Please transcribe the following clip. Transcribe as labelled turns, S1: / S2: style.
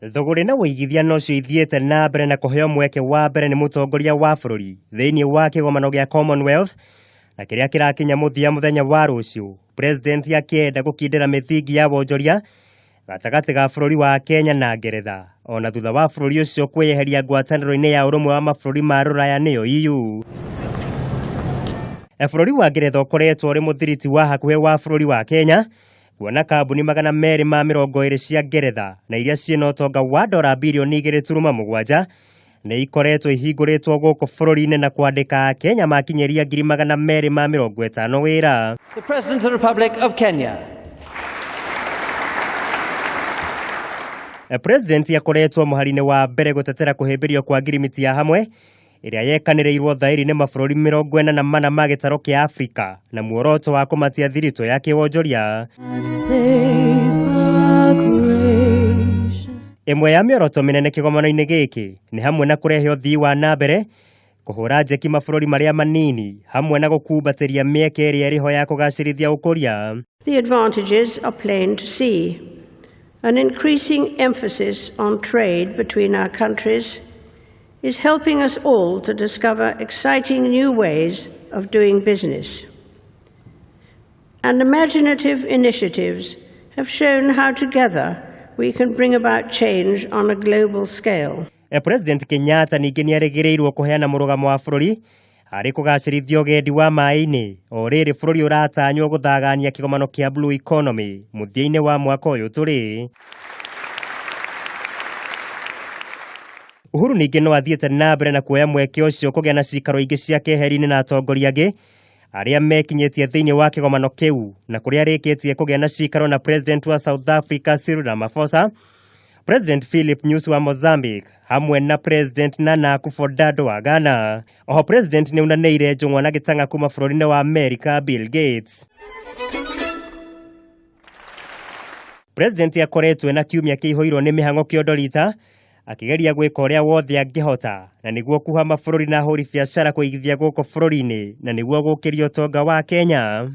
S1: Thũgũrĩ na ũigithia nocio ithiĩte na mbere na kũheo mweke wa mbere nĩ mũtongoria wa bũrũri thĩinĩ wa kĩgomano gĩa Commonwealth na kĩrĩa kĩrakinya mũthia mũthenya wa rũciũ, President akĩenda gũkindĩra mĩthingi ya wonjoria gatagatĩ ga bũrũri wa Kenya na Ngeretha ona thutha wa bũrũri ũcio kwĩyeheria ngwatanĩro-inĩ ya ũrũmwe wa mabũrũri ma Rũraya nĩyo EU. Bũrũri wa Ngeretha ũkoretwo ũrĩ mũthiriti wa hakuhĩ wa bũrũri wa Kenya kuona kambuni 220 cia Ngeretha na iria ciĩna ũtonga wa dora birioni 2.7 nĩ ikoretwo ihingũrĩtwo gũkũ bũrũri-inĩ na kwandĩka Akenya makinyĩria 250,000 wĩra.
S2: The President of the Republic of Kenya.
S1: President akoretwo mũhari-inĩ wa mbere gũtetera kũhĩmbĩrio kwa ngirimiti ya hamwe ĩrĩa yekanĩrĩirwo thaĩri nĩ mabũrũri 44 ma gĩtarũ kĩa Afrika na muoroto wa kũmatia thiritũ ya kĩwonjoria. Ĩmwe ya mĩoroto mĩnene kĩgomano-inĩ gĩkĩ nĩ hamwe na kũrehe ũthii wa na mbere, kũhũra njeki mabũrũri marĩa manini hamwe na gũkumbatĩria mĩeke ĩrĩa ĩrĩho ya kũgacĩrithia ũkũria.
S3: The advantages are plain to see. An increasing emphasis on trade between our countries is helping us all to discover exciting new ways of doing business. And imaginative initiatives have shown how together we can bring about change on a global scale.
S1: President Kenyatta ningĩ nĩ erĩgĩrĩirwo kũheana mũrũgamo wa bũrũri harĩ kũgacĩrithia ũgendi wa maĩ-inĩ o rĩrĩ bũrũri ũratanywo gũthagania kĩgomano kĩa Blue Economy mũthia-inĩ wa mwaka ũyũ tũrĩ. Uhuru ningĩ no athiĩte na mbere na kuoya mweke ũcio kũgĩa na cikaro ingĩ cia keheri-inĩ na atongoria angĩ arĩa mekinyĩtie thĩinĩ wa kĩgomano kĩu na kũrĩa arĩkĩtie kũgĩa na cikaro na President wa South Africa Cyril Ramaphosa, President Philip Nyusi wa Mozambique hamwe na President Nana Akufo-Addo wa Ghana. Oho President nĩ unanĩire njũng'wa na gĩtang'a kuma bũrũri-inĩ wa America Bill Gates. President akoretwo na kiumia kĩihũirwo nĩ mĩhang'o kĩondo rita akĩgeria gwĩka ũrĩa wothe angĩhota na nĩguo kuha mabũrũri na ahũri biacara kũigithia gũkũ bũrũri-inĩ na nĩguo gũkĩria ũtonga wa Kenya.